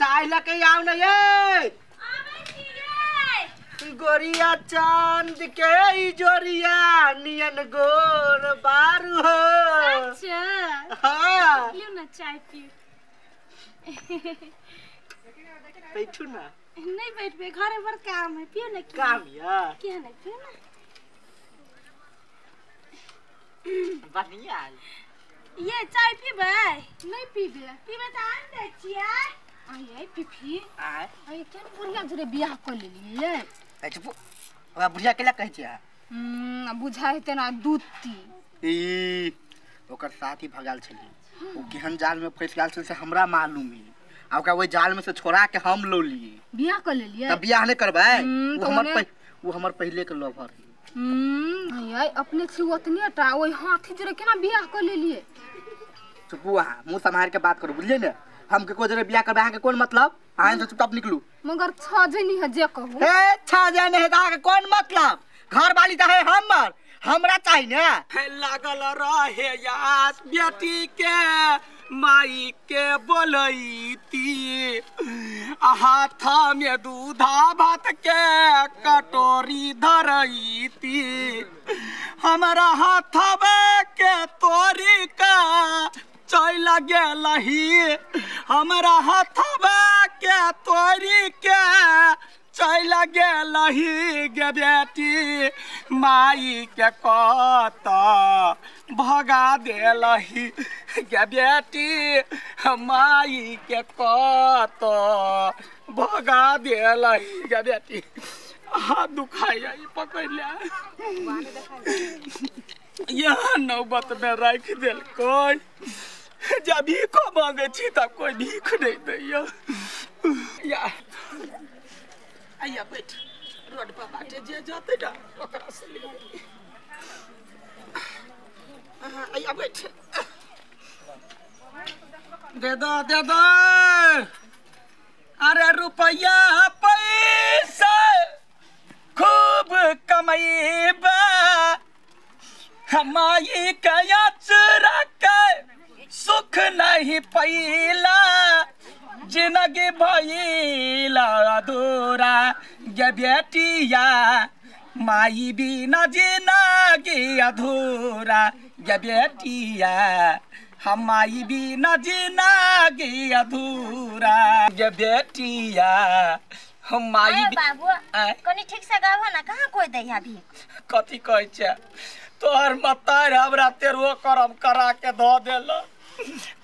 चाय लके आउ न ये। आबै छी गे। गोरिया चांद के जोरिया नियन गोर बारू हो। अच्छा हाँ लियो ना चाय पी। बैठू ना। नहीं बैठबे, घरे पर काम है, पियो ना। काम या किया नहीं पियो ना। बढ़िया ये चाय पीबै? नहीं पीबे। पीबे त आन दै छियै। आय पीफी आय आय केन बुढ़िया जोरे बियाह क लेलियै? अच्छा ओकरा बुढ़िया केला कहै छियै? बुझा हेतै ना दूती। ई ओकर साथी भगाल छली, ओ केहन जाल में फंस गेल छल से हमरा मालूम है। आ ओकरा ओहि जाल में से छोड़ा के हम लौलियै। बियाह क लेलियै? त बियाह नै करबै, ओ हमर पहिले के लवर है। आय अपने छी ओतने टा ओहि हाथी जोरे केना बियाह क लेलियै? चुपू अहाँ मुँह सम्हार के बात करू, बुझलियै ने? हम केको जरे बियाह करबै अहाँके कोन मतलब? अहाँ से चुपचाप निकलू। मगर छ जनी है जे कहू। हे छ जनी है त अहाँके कोन मतलब? घर वाली त है हमर, हमरा चाही ने। लागल रहे यास बेटी के माई के बोलैती, हाथ में दूधा भात के कटोरी धरैती, हमरा हाथवे के तोरी का चल गेलही, हमरा हाथवे के तोरी के चल गेलही गे बेटी माई के कत भगा देलही गे बेटी माई के कत भगा देलही गे बेटी। हाथ दुखाइया पकड़ ले, यहाँ नौबत में राखि देलकै। जब भीखो मांगे छी तब कोई भीख नहीं दैया। या आइया बैठ, रोड पर बाटे जे जाते ना ओकरा से ले। आइया बैठ। दे दो दे दो, अरे रुपया पैसा खूब कमाईबा, हमाई कया चुरा के सुख नहीं पैला, जिंदगी भइला अधूरा गे बेटिया माई बिना जिंदगी अधूरा गे बेटिया, हम माई बिना जिंदगी अधूरा गे बेटिया, हम माई। बाबू कनी ठीक से गाबो ना, कहाँ कोई दैया भीख? कथी कहै छै तोहर मतार हमरा तेरहो करम करा के धऽ देलक।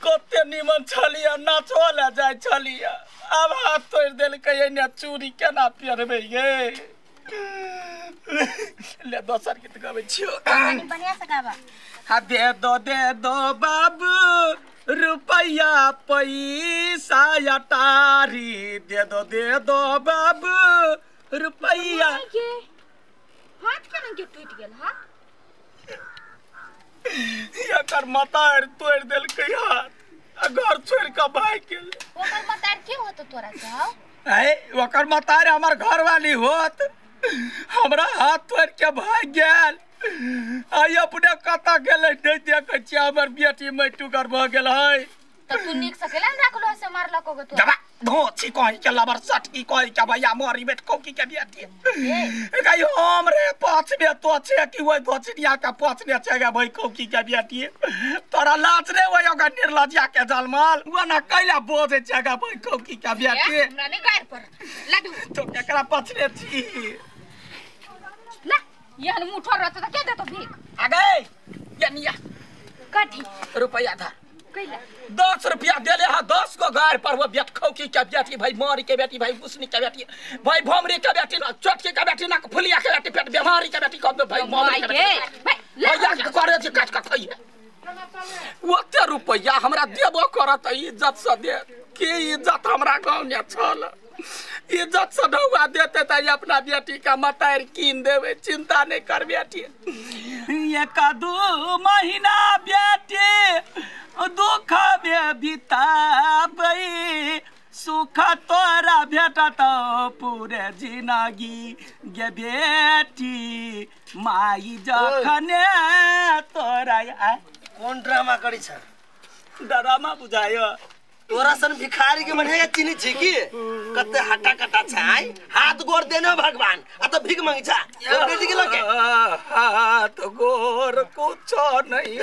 कते निमन छलियै, नाचो ले जाइ छलियै, आब हाथ तोड़ि देलकै, एने चूड़ी केना पहिरबै गे? ले दोसर गीत गबै छियौ, बढ़िया से गाबऽ। हाँ दे दो बाबू रुपैया पैसा अटारी, दे दो बाबू रुपैया। हाथ केना के टूटि गेल? हा एकर मतार तोड़ि देलकै हाथ, आ घर छोड़ि कऽ भागि गेल। ओकर मतार के होत तोरा से? आय ओकर मतार हमर घरवाली होत, हमरा हाथ तोड़ि के भागि गेल। आइ अपने कतऽ गेलै नहि देखै छियै, हमर बेटी मटुगर भऽ गेल है। त तू नीक से केला ने राखलो से मारलक ओके तोरा? दबा धोची कहि के लबर सटकी कहि के भैया मरी बेट कोकी के बेटी। गई हम रे पाँचमे तो छे कि ओहि धोचनिया के पाँचने छे गे भाई कोकी के बेटी। तोरा लाज रे ओहि ओकर निर्लज्जा के जलमल ओना कैला बोझे छे गे भाई कोकी के बेटी। हमरा नहीं गार पर लाडू तो केकरा पाँचने छी? ला यहन मुठो रहत त के देतो भीख? आ गई ये निया कथी रुपया था कैला 10 रुपया देले हा, 10 गो गार पर वो बेट खौकी के बेटी भाई मारी के बेटी भाई उसनी के बेटी भाई भमरी के बेटी ना चटकी के बेटी ना फुलिया के बेटी पेट बीमारी के बेटी कब भाई मारी के बेटी भैया करे छी काट के खइए। ओते रुपया हमरा देबो करत इज्जत से दे के इज्जत हमरा गाँव में छल, इज्जत से ढौआ देते त अपना बेटी का मतार कीन देवे, चिंता नहीं कर बेटी। एक दू महीना बेटी दुख में बिताबै, सुख तोरा भेटत पूरे जिंदगी गे बेटी माई जखने तोरा। कोन ड्रामा करी छ? ड्रामा बुझायो। तोरा सन भिखारी के मने चिनी छी की कते हटा कटा छाई हाथ गोर देने भगवान आ त भीख मांगी छा बेटी के लके हाथ गोर कुछो नहीं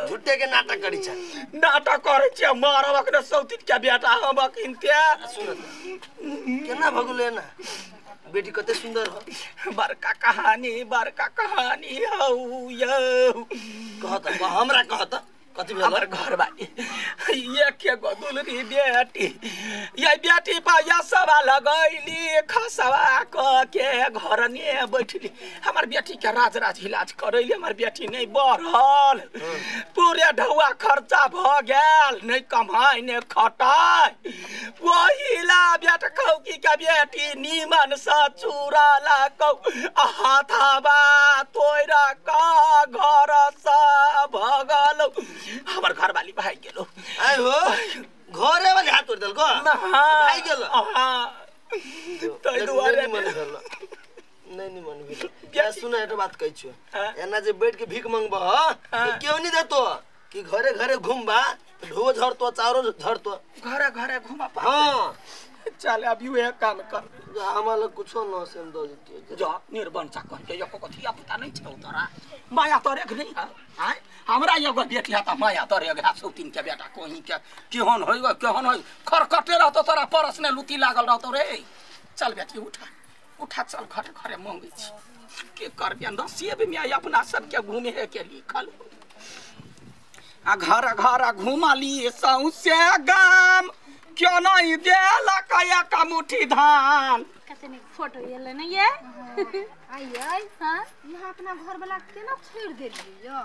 झूठे के नाटक करी छा नाटक करे छी मारब अखने सौतीन के बेटा हम अखिनते सुन केना भगले ना बेटी कते सुंदर हो बड़का कहानी हौ यौ कहत हमरा कहत कथि भेल हमर घर बाली एक एगो दुलरी बेटी ये बेटी पाया सवा लगैली खसवा क के घर ने बैठली हमर बेटी के राज राज इलाज करैली हमर बेटी नहीं बढ़ल पूरे ढौआ खर्चा भ गेल नहीं कमाई नहीं खटाई वही ला बेटा खौकी के बेटी नीमन स चूरा ला कौ हाथाबा तोरा का घर स भगल हमर घर वाली भाई गेलो आइ हो घरे वाली हाथ तोड़ देलको भाई गेलो हां तै दुआरे मन भेल नहीं नहीं मन भेल क्या सुन एउटा बात कहै छु एना जे बैठ के भीख मांगबो त केउ नि देतो कि घरे घरे घुमबा ढो झरतो चारो झरतो घरे घरे घुमा हां चल अभी उहे काम कर हमरा लग कुछो न से हम the दितियै जा निर्बंसा कह के एको कथिया पुता नहीं छौ तोरा माया तोरे के नहीं है आय हमरा एगो बेटी है त माया तोरे के सौतीन के बेटा कोही के केहन होई केहन होई खरकटे रहतो तोरा परस ने लुती लागल रहतो रे चल बेटी उठा उठा चल घर घरे मांगै छी के करबे नसीब में अपना सबके घूमे के लिखल आ घर घर घुमली सौंसे गाम क्यों नहीं देलक एक मुट्ठी धान कते नीक फोटो एलै ने ये आई आई हां यहाँ अपना घर वाला केना छोड़ देलियै यो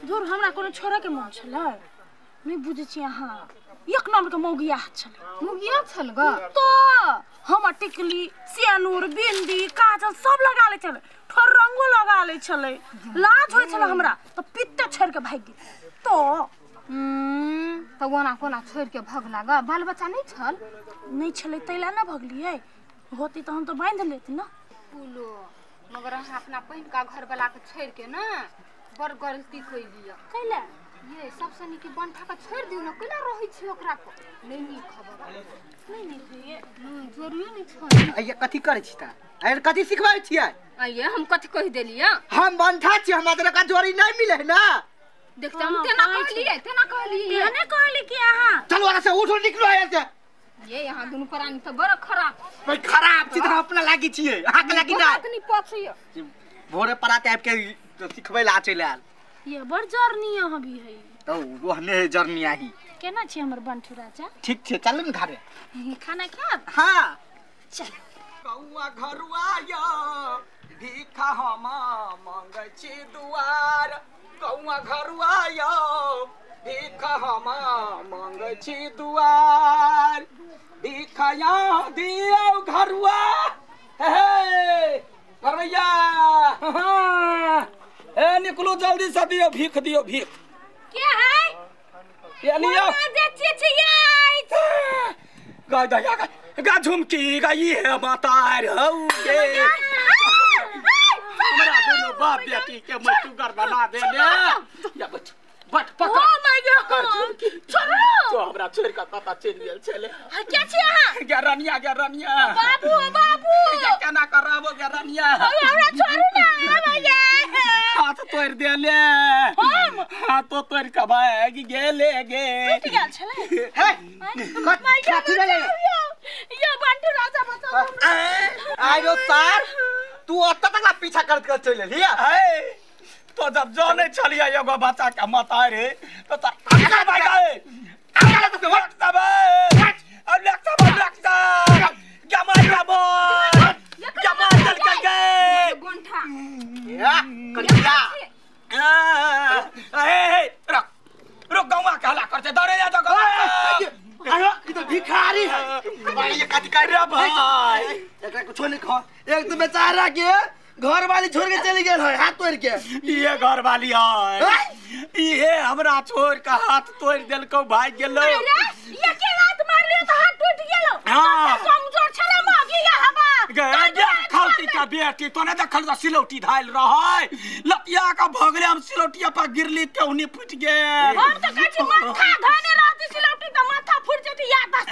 दूर हमरा कोनो छोड़े के मन छलै नहीं बुझै छी अहाँ एक नंबर के मौगिया छलै मौगिया छल ग तो हमर टिकली सियानूर बिंदी काजल सब लगा लै छलै ठोर रंगो लगा लै छलै लाज होइ छलै हमरा तो पित्ते छोड़ के भागि गेल तो तो ओना कोना छोड़ के भगला ग बाल बच्चा नहीं छल नहीं छलै तैला ना भगलियै होती तो हम तो बांध लेती ना पुलो मगर अहाँ अपना पहिनका घर वाला के छोड़ के ना बड़ गलती कैलियै कैला ये सबसे नीक बंठा के छोड़ दियौ ना कैला रहै छी ओकरा को नहीं नीक खबर नहीं नीक होइए जरूरी नहीं छै अइये कथी करै छी ता अरे कथी सिखबै छियै अइये हम कथी कहि देलियै हम बंठा छी हमरा तोरा का जोड़ी नहीं मिले है ना देखते हम तेना कहलियै तेना कहलियै तेने कहली कि अहाँ चलो वहां से उठो निकलो यहाँ से ये यहाँ दुनू प्राणी तो बड़ खराब भाई खराब छी त अपना लागी छियै अहाँ के लागी ना नहीं पछियो भोरे पराते आबि के सिखबै ला चलि आयल ये बड़ जरनी अहाँ भी है तो वो हने जरनी आही केना छी हमर बंठू राजा ठीक छै चलू ने घरे खाना खाब हां चल कौआ घरुआ या भीखा हम मांगै छी दुआर कौआ घरुआ या भीखा हम मांगै छी दुआर भीखा या दियौ घरुआ हे घरवैया ए निकलो जल्दी से दियो भीख दियो भीख के है ये लियो जे चिचियाई गाय दया गा झुमकी गाई है माता हौ गे हमरा दोनों बाप बेटी के मचुगर बना देले या बच बट पकड़ ओ my God छोड़ो तो हमरा छोड़ के पता चलि गेल छले के छी अहाँ गे रनिया गे रनिया बाबू बाबू गे केना करबो गे रनिया हमरा छोड़ू ना भैया हाथ तोड़ देले हम हाथ तो तोड़ के भाग गेले गे टूट गेल छले हे कथी भेलै यो बंटू राजा बचाओ आइ रो सार तू ओत तक ला पीछा करत कर चलि एलियै ए तो जब जाने छलियै एगो बच्चा के माता रे तो आगा भाग गए आगा तो वक्त सब अब लगता लगता गमा गमा गमा चल के गए गोंठा या करिया ए रुक रुक गौवा कहला करते दौड़े जा तो गौवा अरे ई तो भिखारी है भाई ये कथी कर रे भाई एकरा कुछो नहीं खा एक तो बेचारा के घर वाली छोड़ के चली गेल है हाथ तोड़ के ये घर वाली है ये हमरा छोड़ के हाथ तोड़ देलको भाग गेलो अरे ये के लात मारलियो त हाथ टूट गेलो हां कमजोर छले मगी हवा गे खालती का बेटी तोने देखल त सिलौटी धाइल रहै लतिया का भगले हम सिलौटिया पर गिरली केहनी फुट गेल हम त कहै छी मक्खा धने रहती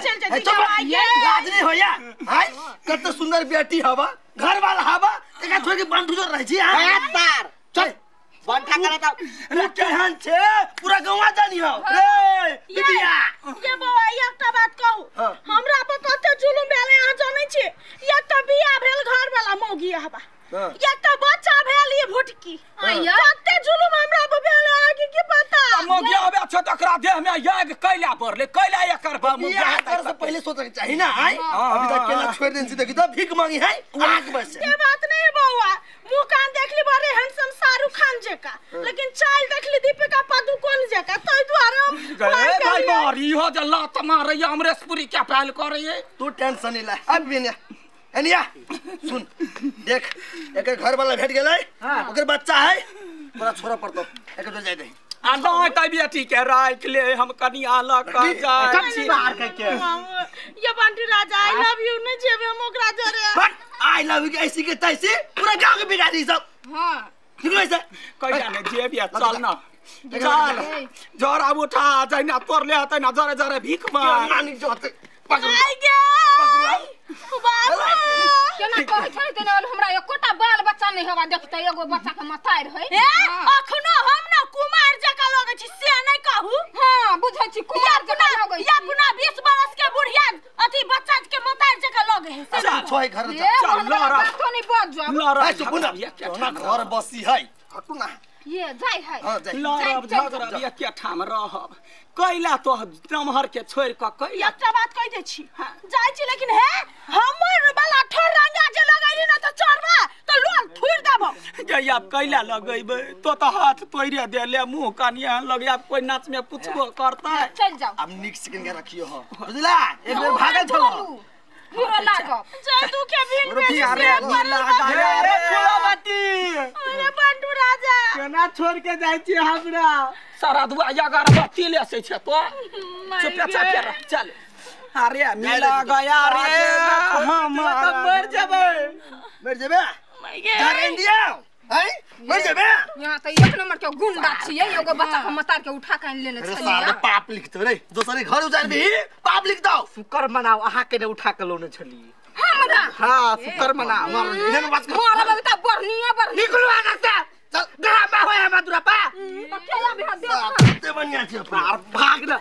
चल जती लाज नहीं होया हाय कत सुंदर बेटी हवा घर वाला हवा एकरा छोड़ के बंठू जो रह छी हां तार चल बंठा करे त रे केहन छे पूरा गांव जानी हो रे बिटिया ये बौआ एकटा बात कहू हमरा पर कते जुलुम भेल अहाँ जानै छी एकटा बियाह भेल घर वाला मौगी हवा एकटा बच्चा भेल ई भुटकी कते जुलुम हमरा पर भेल अहाँ के की पता मौगी आबे छ तकरा देह में याग कैला पड़ले कैला एकर बा बियाह करे से पहले सोचे के चाही ना आई अभी तक केना छोड़ देन छी देखी त भीख मांगी है आग बस के बात नहीं बौआ मुंह कान देखली बड़े हैंडसम शाहरुख खान जका लेकिन चाल देखली दीपिका पादुकोण जका तै दुआरे हम ए भाई मारी हो जे लात मारैया अमरेशपुरी क्या पहल करैए तू टेंशन नहीं ले अब भी एनिया सुन देख एकर घर वाला भेट गेलै ओकर बच्चा है तोरा छोड़ पड़तो एकर जो जाय दे आ नहीं तै बेटी के राख ले हम कनिया ल क जाय छी बाहर के के ये बंटी राजा I love you नहीं जेबे हम ओकरा जरे बट I love you ऐसी के तैसी पूरा गांव के बिगाड़ी सब हां निकलो ऐसे कहिया ने जेबे चल ना चल जरा उठा जैना तोर ले हतै ना जरे जरे भीख मांग नानी जोते पकड़ आई गे बाबू केना कहै छलै तेना हमरा एकोटा बाल बच्चा नहीं हवा देखतै एगो बच्चा के मतारि है ए अखनो हम ना कुमार जका लगै छी से नहीं कहू हां बुझै छी कुमार जका लगै या पुना 20 बरस के बुढ़िया अथी बच्चा के मतारि जका लगै है से चल छोय घर चल लड़ा बातो नहीं बज जाब लड़ा चुप ना ना घर बसी है हटू ना ये जाय है हां जाय लड़ब झगड़ब एके ठाम रहब कैला तो नमहर के छोड़ क कैला एकटा बात कह दे छी जाय छी लेकिन हे हमर वाला ठोर रंगा जे लगैली ना त चढ़बा त लोल थुर देबो जे आब कैला लगैबे तो त हाथ तोड़े देले मुंह कनिया लगे आब कोई नाच में पूछबो करता है चल जाओ अब निक सेकंड के रखियो हो बुझला एक बेर भागल छलो पूरा लागो जय तू के बिन में अरे अरे फूलावती अरे बंटू राजा केना छोड़ के जाय छी हमरा सारा दुआ अगरबत्ती ले से छे तो चुप चाप रह चल अरे मिला गया रे हम तो मर जेबै मर जेबे जा इंडिया हैं मर जेबे यहां त एक नंबर के गुंडा छियै एगो बच्चा के मतार के उठा के लेने अरे छलियै सारे पाप लिखतो रे दोसरे घर उजार भी पाप लिखतो शुक्र मनाओ अहाँ के ने उठा के लोने छली हमरा हां शुक्र मनाओ एहन बात कर मारब त बढ़निया बढ़ निकलू आगा से चल ड्रामा होय हमरा दुरा पा त केला भी देख ते बढ़िया छै भाग ना।